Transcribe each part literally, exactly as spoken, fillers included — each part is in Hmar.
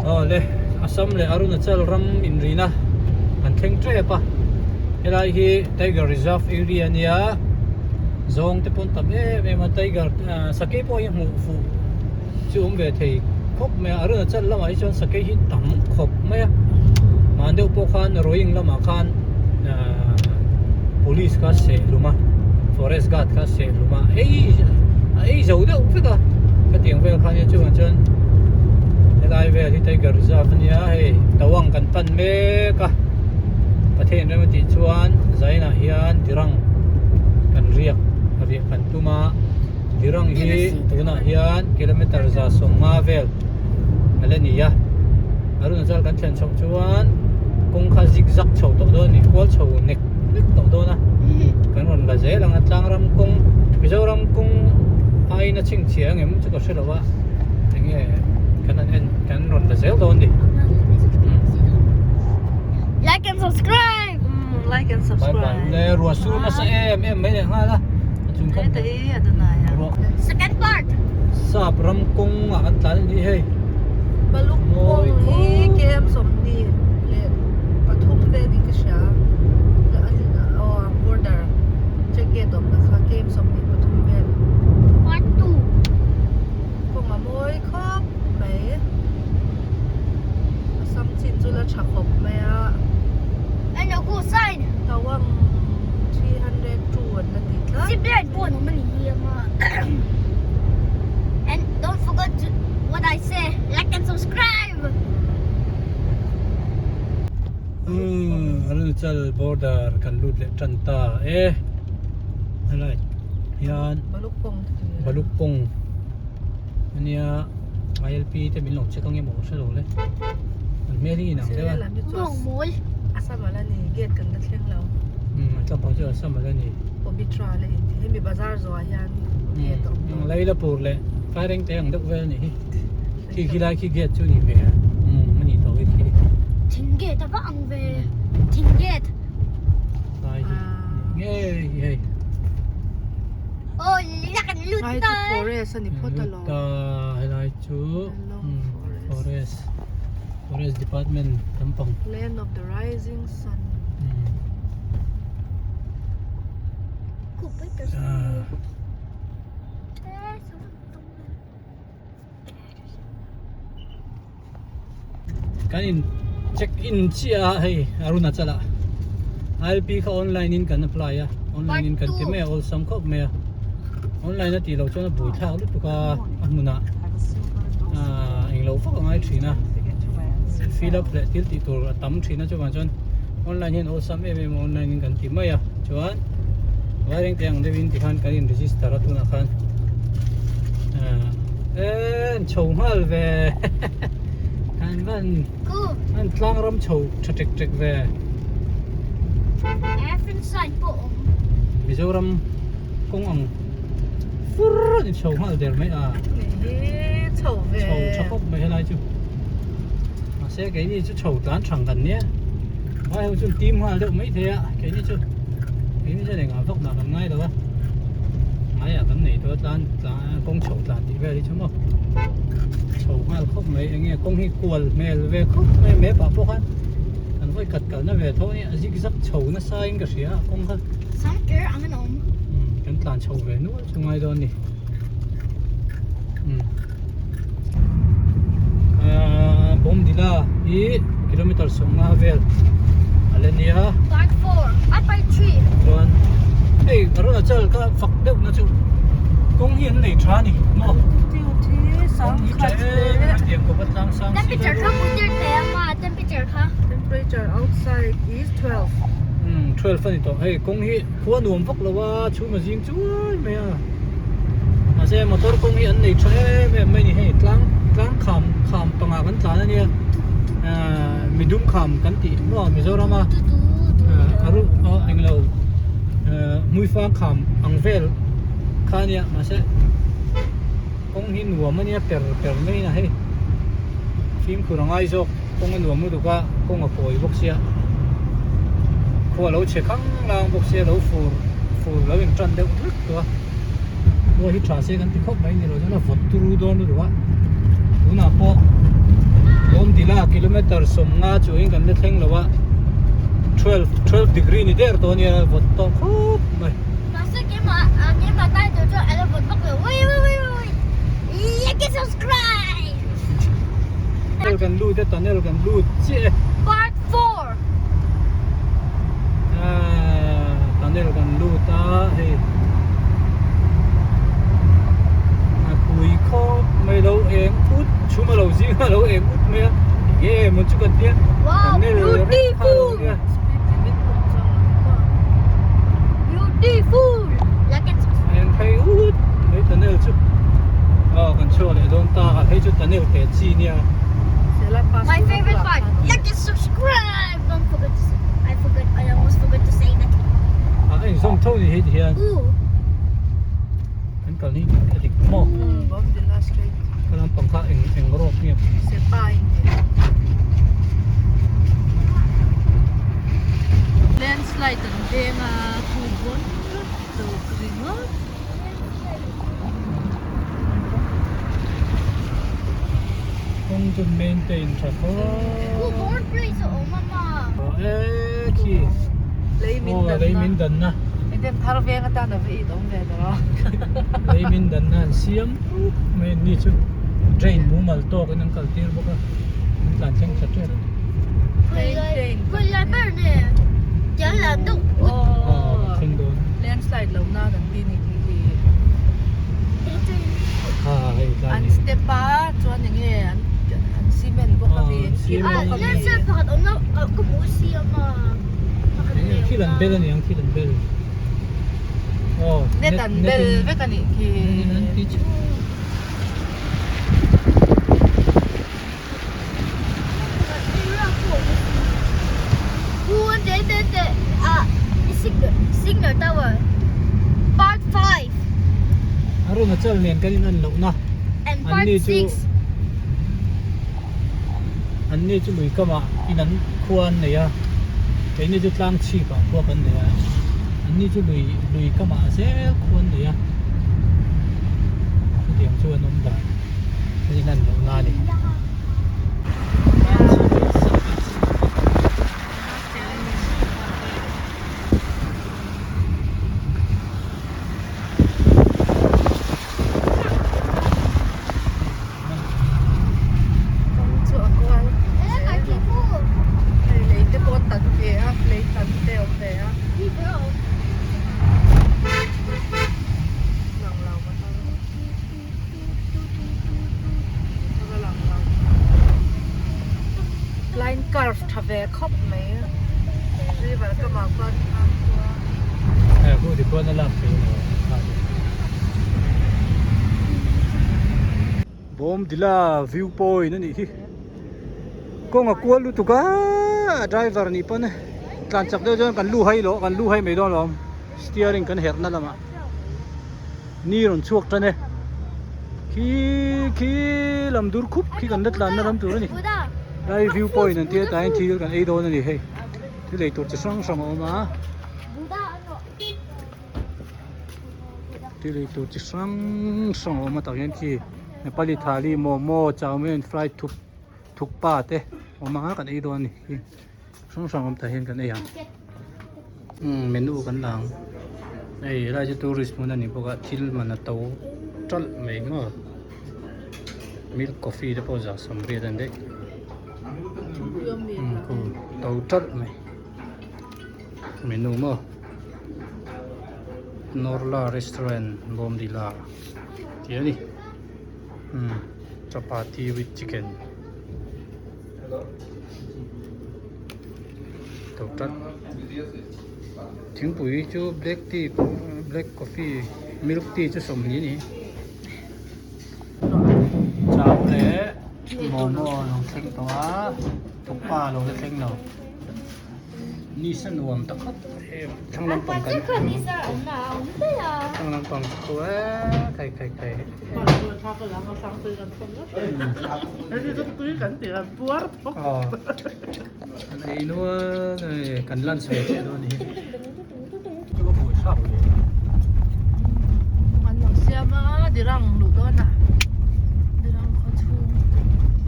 Aw le, Assam le Arunachal ram inrina kan thleng ṭep a. Helai hi Tiger Reserve area a nia. Zawng te pawn tam em em a, tiger, ah, sakei pawh hi hmuh fuh chu um ve thei khawp mai a. Arunachal lamah hi chuan sakei hi tam khawp mai a. Hman deuh pawh khan Roing lamah khan, ah, police kha seh hlum a, forest guard kha seh hlum a, ei, a ei zo deuh vek a. Khatiang vel khan hi chuan, chuan helai vel hi Tiger Reserve a nia, hei, Tawang kan pan mek a. Pathian rem a tih chuan zaninah hian Dirang kan riak, riak kan tum a. Dirang hi tunah hian kilometer za sawmnga vel a la ni a. Arunachal kan thlen chhoh chuan kawng kha zigzag chho tawh dawn a ni, kual chho nek nek tawh dawn a. Kan rawn la zel ang a, tlangram kawng, Mizoram kawng aiin a chhing chiah ang em chu ka hre lo a. Eng nge kan han en, kan rawn la zel dawn a ni. Like and subscribe. Mm, like and subscribe. Bye bye. Le, ruah sur nasa em em mai le nghal a. A chung khan. Hei te hi a dun ai a. Ruah. Second part. Sap ram kawng ah kan tlan a ni hei. Baluk kawng hi K M sawmhnih le pathum vel ni ka hria. Le an, aw, border check gate awmna kha K M sawmhnih pathum vel. Part two. Kawng a mawi khawp mai. Assam chin chu la ṭha khawp mai a. An a ku sign. Tawang three hundred two an la ti tlat. Zip line pawh an awm a ni hi ama. And don't forget to, what I say, like and subscribe. Hmm, Arunachal border kan lut leh ṭan ta e. Helai hian Baluk kawng. Baluk kawng a nia, I L P te min lo check ang emaw ka hre lo le. An hmel hi inang deuh a. Mawng mawi. Assam a la ni, gate kan la thleng lo. Hmm, a tlampang chu Assam a la ni. Pabitra le inti, hemi bazar zawh hian gate awm. Hmm, Lailapur le Kaireng te ang deuh vel a ni hi. Khi, khi lai khi gate chu ni ve a. Hmm, a ni tawh hi khi. Thing gate a ka ang ve. Hmm. Thing gate. Lai hi. Ah. Ngei hi hei. Oh, la kan lut ta. Lai chu forest a ni phawt a lo. Lut ta, helai chu. A long forest. Forest. Forest Department lampang. Land of the Rising Sun. Hmm. Kupai ta. Ah. Kan in check in chiah a hei, Arunachal a. I L P kha online in kan apply a. Online in kan ti mai a, awlsam khawp mai a. Online a ti lo chuan a buaithlak lutuk a, a hmuna, ah, englo vak a ngai ṭhin a. Fill up leh thil tih tur a tam ṭhin a, chuvang chuan online hian awlsam em em, online in kan ti mai a. Chuan, Vairengte ang deuhin ti khan kan in register a, tunah khan. Ah, eh, an chho nghal ve. Kan van, an tlangram chho ṭha ṭek ṭek ve. Mizoram kawng ang fur a ni, chho nghal der mai a. Ni hi chho ve. Chho ṭha khawp mai helai chu. Mahse, keini chu chho tlan ṭhang kan nia. Vai ho chun tim nghal deuh mai thei a, keini chu. Keini chu le ngah vak na kan ngai lo a. Ngai a kan nei tawh a, tlan, tlan, kawng chho tlan tih vel hi chu maw. Chho nghal khawp mai, eng nge kawng hi kual hmel ve khawp mai, map-ah pawh khan kan vawi kat kalna ve tho a nia, zigzag chho nasa in ka hria a, kawng kha. Sam ker ang an awm. Hmm, kan tlan chho ve nual chu ngai dawn a ni. Hmm. Ah, Bomdila hi kilometer sawmnga vel a la nia. Part four, ah, part three. Chuan, hei, Arunachal ka fak deuhna chu kawng hi an nei ṭha a ni maw? Tiu, tiu, tiu, kawng hi ṭha em em a, tiang kawpa tlang sang si. Temperature kha hmuh tir teh ang a, temperature kha. Temperature outside is twelve. Hmm, twelve a ni tawh. Hei, kawng hi khua nuam vak lo a, chhum a zing chuai mai a. Mahse, motor kawng hi an nei ṭha em em mai ni hei. Tlang, tlang kham, kham panga kan tlan a nia. Ah, Midum kham kan tih maw, Mizoram a. Ah, Aru, ah, englo. Ah, Muifang kham ang vel kha nia, mahse. Kawng hi nuam a nia, per per mai a ni hei. Fimkhur a ngai zawk, kawng a nuam lutuk a, kawng a pawi bawk si a. Khua lo chhe khang lang bawk si a, lo fur, fur lo inṭan deuh hlek tawh a. Khua hi ṭha se kan ti khawp mai ni lo chuan a vawt turu dawn lutuk a. Tunah pawh, Bomdila Meter sawmnga chu in kan la thleng lo a. Twelve, twelve degree ni der tawh a nia, vot tawk khawp mai. Pastor, keima, a, keima tai tawh chu a la vot bawk lo. Wait, wait, wait, wait, wait. Like and subscribe. Tunnel kan lut e, tunnel kan lut che. Part four. Ah, tunnel kan lut a, hei. A pui khawp mai, lo eng ut, chhum a lo zing a, lo eng ut mai a. Ye, mun chu kan tia. Wow, tunnel beautiful. Nia. Beautiful. Like and subscribe. Eng phei ut mai tunnel chu. Oh, kan chhuak leh dawn ta, hei chu tunnel te chi nia. My favorite part. Like and subscribe. Don't forget to say. I forgot. I almost forgot to say that. A, a inzawm tho ni hei ti hian. Ooh. Kan kal ni a dik maw? Mm, Bombdila Street. Kan lam pang kha eng, eng rawk nia. Sepa in. Landslide an veng a, khu buan lo ring a. Kawng chu maintain ṭha khawp. Khu board place a awm a ma. Oh, eh, khi. Leimin oh, danna. Leimin danna. Engtin thar veng atan a va it awm ve ta lo. Leimin danna an siam mai ni chu. Drain mumal tawkin an kal tir bawk a. An tlan thleng ṭha ṭep. Maintain. Khawi lai ber ne. Tiang la duk. Oh. Oh, thleng dawn. Landslide lo na kan ti ni ti ti. Ah, hei tlai. An step a chuan eng nge an, an cement bawk a, ah, cement bawk a. Landslide pakhat awm lo, ka, ka hmu si a ma. Pakhat nei khi lan bel a ni ang, khi lan bel. Oh, net, net an bel vek a nih khi. Net in an ti chu. Khu an te, te, te, ah, signal, signal tower. Part five. Arunachal nen kan in an lo na. And part six. An ni chu lui kamah in an khua an nei a. Keini chu tlang chhipah khua kan nei a. An ni chu lui, lui kamah zel khua an nei a. Chutiang chu an awm dan. An in an lo na ni. Kawng chu a kual. Hei, lei te pawh a tam ve a, lei tam te awm ve a. Lang lo ka tang. Line curve ṭha ve khawp mai. River kamah khan a khua. Eh, khu ti khuan a lak thei lo. Bomdila viewpoint a nih hi. Kawng a kual lutuk a, driver nih pawn tlan chak deuh chuan kan lu hai lo, kan lu hai mai dawn lo. Steering kan herhna lamah. Ni rawn chhuak ṭan e. Khi, khi lam dur khup khi kan la tlanna ram tur a ni. Lai viewpoint an ti a, tain thil kan ei dawn a ni hei. Thil ei tur chi hrang hrang a awm a. Thil ei tur chi hrang hrang a awm a, tak hian khi Nepali thali, momo, chowmein, fried thuk, thukpa te awm a, kan ei dawn a ni. Hrang hrang awm ta hian kan ei ang. Hmm, menu kan la ang. Hei, helai chu tourist hmun a ni bawk a, thil man a to ṭalh mai maw. Milk coffee te pawh za sawm riat an dei. Hmm, khu to ṭalh mai. Menu maw. Norla Restaurant, Bomdila. Ti a ni. Hmm. Chapati with chicken. To ṭalh. Thingpui chu black tea, black coffee, milk tea chu sawmhnih a ni. Chow leh momo lo thleng tawh a, thukpa lo la thleng lo. Nisa nuam tak khawp em. Thlang lampang kan, thlang lampang khu a, khai, khai, khai. Aw. Kan ei nual, eh, kan lunch ve che dawn a ni. An lo siam a, Dirang luh dawn a. Dirang khaw chhung.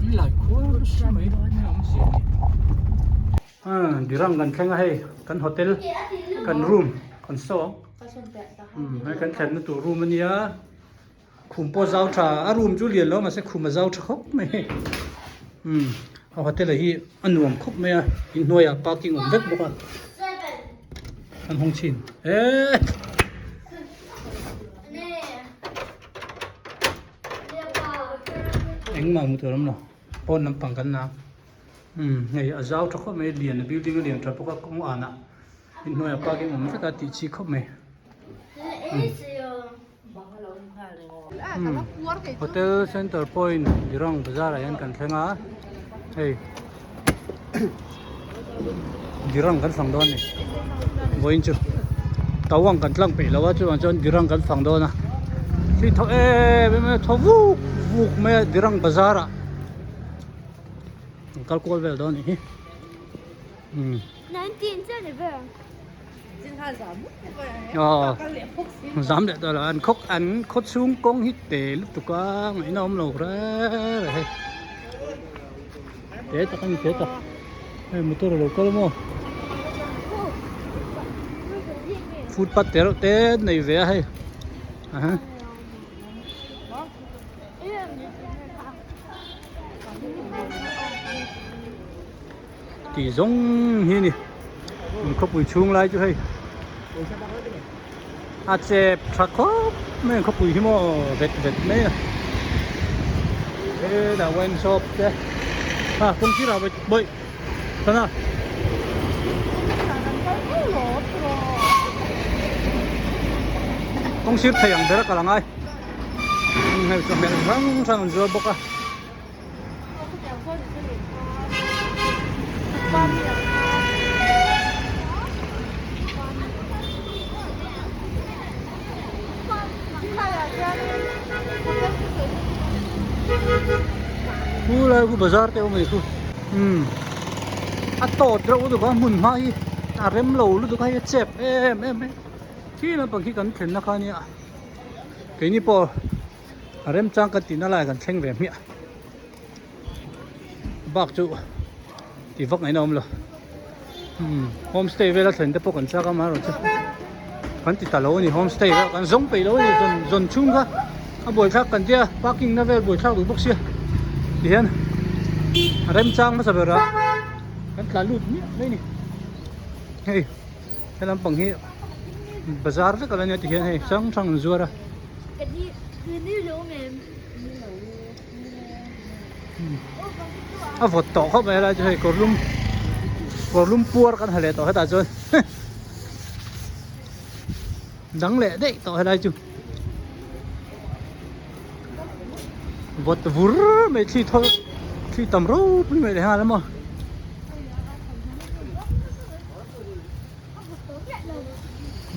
An lai khuar hrim mai. Ah, Dirang kan thleng a hei, kan hotel, kan room, kan sawng. Hmm, hei kan thlenna tur room a nia. Khum pawh zau ṭha, a room chu lian lo, mahse khum a zau ṭha khawp mai. Hmm, a hotel a hi a nuam khawp mai a, in hnuaiah parking awm vek bawk a. Kan hung chin. Eh! Engmah hmu tur awm lo. Pawn lampang kan na. Hmm, hei, a zau ṭha khawp mai, lian, a building a lian ṭha bawk a, kawng ana. In hnuaiah parking awm vek a, tih chi khawp mai. Hmm. Hotel Center Point, Dirang Bazar-a hian kan thleng a. Hei. Dirang kan fang dawn ni. Vawiin chu Tawang kan tlang peih lo a, chuan chuan Dirang kan fang dawn a. Hei thaw em em a, thaw vuk vuk mai a Dirang Bazar-a. Kan kal kual vel dawn ni hi. Hmm. Nineteen che ni ve. Aw. Zam leh ta la, an khaw, an khaw chhung kawng hi te lutuk a, ngaihna awm lo reng reng hei. Te tak a ni, te tak. Hei, motor a lo kal maw. Footpath te reuh te nei ve a hei. Aha. Ti zawng hi ni. Khawpui chhung lai chu hei. A chep ṭha khawp mai khawpui hi maw, vet vet mai a. He, da wine shop te. Ha, kawng sira boi, boi. Sana. Kawng sir thei ang ber a kal ang ai. Hei, chu hmel hrang hrang an zuar bawk a. Khu lai khu bazar te awm a ni khu. Hmm. A tawt reuh lutuk a, hmun hma hi a rem lo lutuk a, hi a chep em em e. Khi lampang khi kan thlenna kha nia. Keini pawh a remchang kan tihna lai kan thleng ve hmiah. Bak chu ti vak ngaihna awm lo. Hmm, homestay vela thlen te pawh kan chak a, mahse chu kan ti ta lo a ni, homestay vela kan zawng peih lo a ni, zawn, zawn chhung kha a buaithlak kan tia, parking na vel buaithlak duh bawk si a. Ti hian a remchang hmasa ber a kan tla lut miah mai ni. Hei. He lampang hi bazar vek a la nia ti hian hei hrang hrang an zuar a. Ka ni, ka ni lo mem. A vawt tawh khawp mai a lai chu hei, kawrlum, kawrlum puar kan ha leh tawh hetah chuan. Dang leh daih tawh he lai chu. Vawt vur mai, thli thaw, thli tam ropui mai le ha lama.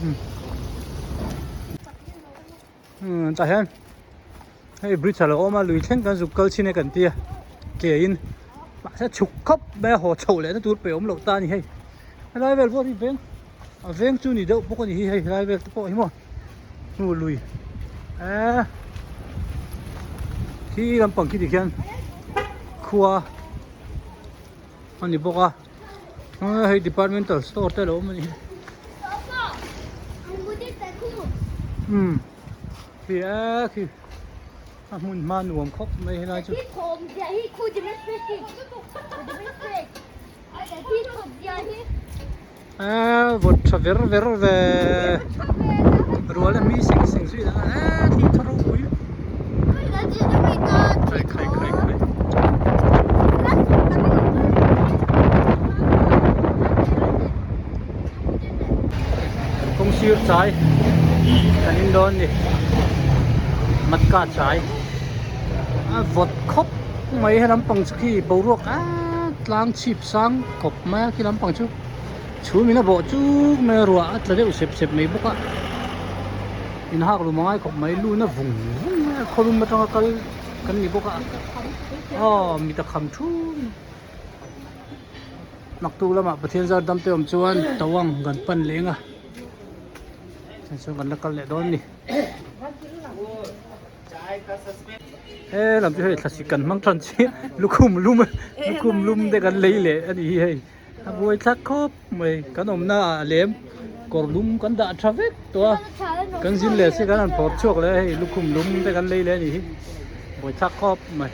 Hmm. Hmm, tah hian hei bridge a lo awm a, lui thleng kan zuk kal chhin e kan tia. Ke in, mahse chhuk khawp mai a, haw chho lehna tur pei awm lo ta ni hei. Helai vel pawh hi veng, a veng chu ni deuh bawk a ni hi hei, helai vel te pawh hi maw. Hnu lui. Eh. Khi lampang khi ti khian khua a ni bawk a. Ah, hei departmental store te lo awm a ni. Hmm. Khi, a, khi. A hmun hma nuam khawp mai helai chu. A, vawt ṭha ver ver ve. Rual a mi sing sing zui a. A, thli thaw ropui. Khai, khai, khai, khai. Kawng sir chai kan in dawn ni. Matka chai. A vawt khawp mai he lampang chu khi boruak a tlang chhip sang khawp mai a khi lampang chu. Chhum in a bawh chuk mai ruah a tla deuh sep sep mai bawk a. In hak lum a ngai khawp mai, luna vung vung mai a, khawlum aṭanga kal kan ni bawk a. Aw, mit a kham ṭhung. Naktuk lamah Pathian zar dam te awm chuan Tawang kan pan leng a. Chhan chuan kan la kal leh dawn ni. He lam chu hei thlasik kan hmang ṭan chi, lukhum lum, lukhum lum te kan lei leh a ni hi hei. A buoithlak khawp mai, kan awmna a lem. Kawr lum kan dah ṭha vek tah a. Kan zin le si kan an phawt chhuak le, hei lukhum lum te kan lei le ni hi. Buoithlak khawp mai.